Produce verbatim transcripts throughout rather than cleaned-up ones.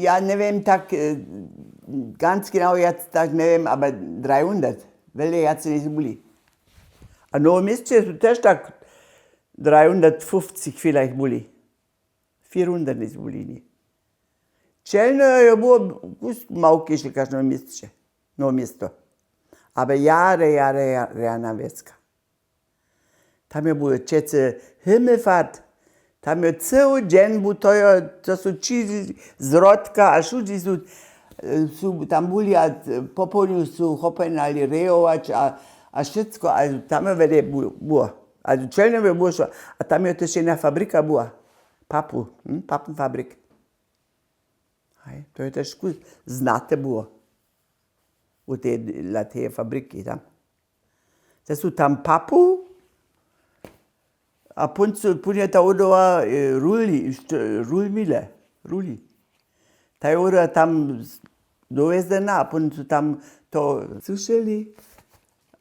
Ja nie wiem tak e, ganz genau, ja tak nie wiem, aber dreihundert, wiele jacy nie byli. A w Nowym Měsće su też tak dreihundertfünfzig vielleicht byli. Vierhundert nie byli, nie. Čelno je było kus małkejše kaž Nowe Měsće, Nowe Město. Aber jare, jare, jare, rjana wjeska. Tam je były přecy Himmelfahrt. Tam je cyły dźeń bu to je, to su ći z Rodka a wšudźi su, e, su tam byli a popołdnju su chopjenali rejować a, a wšitko, a tam je wjele bu- było. A čelnjowe było šło, a tam je tež jedna fabrika była. Papu, hm? Papenfabrik. Haj, to je tež kus znate było. U tej, dla teje fabriki tam. Te su tam papu, a pón su, pón je ta wodowa e, ruli, rulmile, ruli. Ta je woda tam dowjezena a pón su tam to sušili.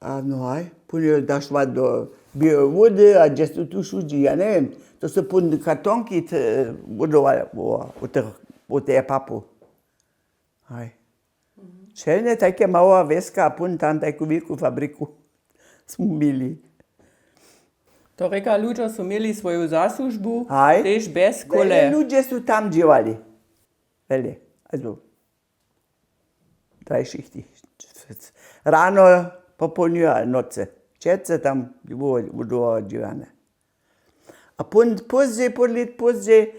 A no haj, pón je dašła do Běłe Wody a dźe su tu šudźi, ja nie wiem. To su pón kartonki wodowa, u teje papu. Haj. Čelnje tajke mała wjeska a pón tam tajku wjelku fabriku smy měli. To rěka, ludźo su měli swoju zasłužbu, haj, tež bjez kóle. Ludźe su tam dźěłali. Wjele. Also, draj šichti. Rano, popołdnju a nocy. Přecy tam było dłuho dźěłane. A pón pózdźej, pón lět pózdźej,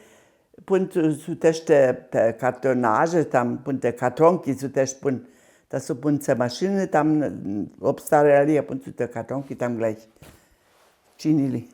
pón su tež te kartonaže tam, pón te kartonki su tež pón, da su pón te mašiny tam wobstarali a pón su te kartonki tam glejch činili.